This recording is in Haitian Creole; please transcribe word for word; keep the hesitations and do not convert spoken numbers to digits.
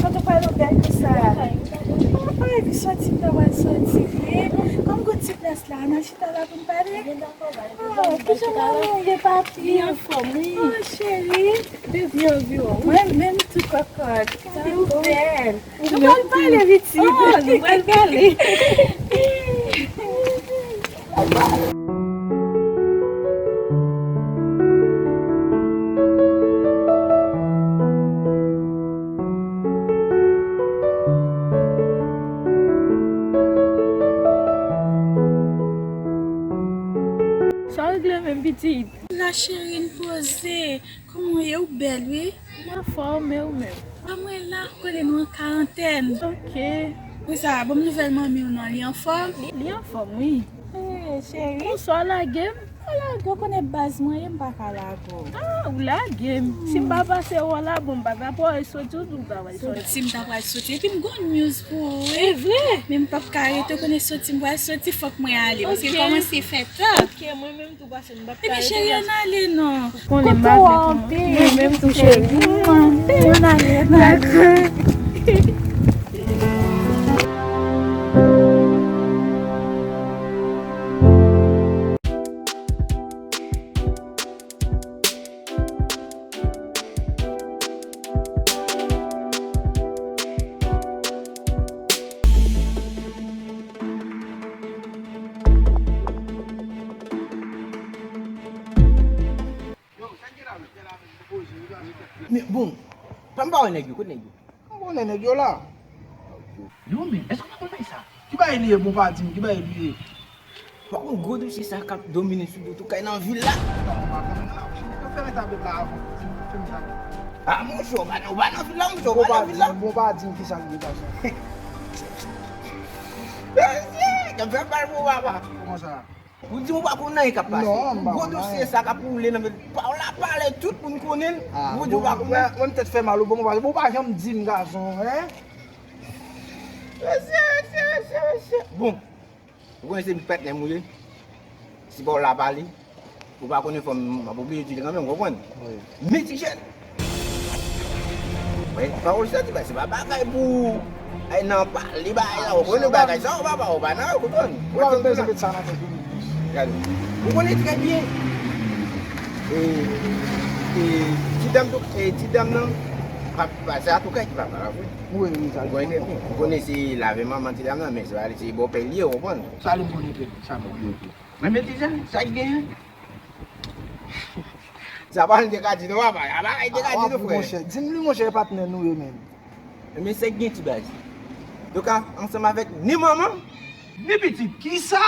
Kote w pral nan bèl konsa? Ay, epi soti m ta pral soti vre. Kòm gon ti plas la, n a chita la pou n pale. Oh, kijan maman w ye, papi? Li anfòm, wi. Oh, cheri. Baby, anvi wè w. Mwen menm tou, kòkòt. Gade w bèl. Nou pral pale, pitit. Oh, nou pral pale. Sa w regle menm, pitit? La cheri, n poze. Kòman w ye? Ou bèl, wi. Mwen anfòm, e ou menm? A, mwen la, kote nou an karantèn. Ok. Wi, sa va. Ban m nouvèl manmi w non, li anfòm? Li, li anfòm, wi. Eh, cheri. Bonswa, lage m. Ou lage, ou konnen baz mwen ye, m pa ka lage w. Ah, ou lage m. Si m pa pase wè w la, bon, m pa ta pral soti, ou tou pa pral soti. Soti, m ta pral soti. Epi m gon news pou ou, wi. E vre? Men m p ap ka rete, ou konnen soti, m pral soti, fòk mwen ale, paske l kòmanse fè tan. Ok, mwen menm tou pase, m p ap ka rete. Ebyen, cheri, ann ale non. Ou konnen m pa vle pou mwen menm tou, cheri. Ann ale, ann ale. Dakò. Men bon, pa m pa wè nèg yo, kote nèg yo? Mwen konnen nèg yo la. Yo, men, èske w pa konn bagay sa? Ki bagay li ye, bon, pa di m, ki bagay li ye? Pa konn gwo dosye sa k ap domine sou do tout kay nan vil la? Non, mwen pa konnen non. Yo fèmen tablet la avan. Fèmen tablet. Ah, monchè, ou pa nan, ou pa nan vil la, monchè, ou pa nan vil la. Bon, pa di m ki sa l ye, gason. Mesye, yo fè bal pou papa. Kòman sa? Ou di ou pa konn anyen k ap pase. Non, m pa konn anyen. Gwo dosye sa k ap woule nan men pa w la pale, tout moun konnen l. Ah, ou di ou pa konn anyen. Mwen, mwen tèt fè mal, ou bon, bon, pa janm di m, gason, en? Mesye, mesye, mesye, mesye. Bon, ou konnen se patnè m ou ye. Si pa w la pale, ou pa konnen fò m ap oblije di l kanmenm, ou konprann? Wi. Men ti jèn. Wi, pawòl sa di, se pa bagay pou ay nan pale bagay la, ou konnen bagay sa, ou pa, ou pa nan, ou konprann? Ou pa bezwen met sa nan tèt ou. Gade. Ou konnen trè byen. E, e, ti dam tou, e, ti dam nan, pa, pa, se Atoukay ki papa la, vre. Wi, wi, sa. Ou konnen trè byen. Ou konnen se lave manman ti dam nan, men se pa li, se bòpè l ye, ou konprann? Sa li m konnen trè byen, sa m konnen trè byen. Men, men ti jèn, sa ki genyen? Sa pa l te ka di nou, papa. Sa pa l te ka di nou, frè. Monchè, di m li, monchè, patnè nou ye menm. Men sa ki gen ti baz. Yo ka ansanm avèk ni manman, ni pitit. Kisa?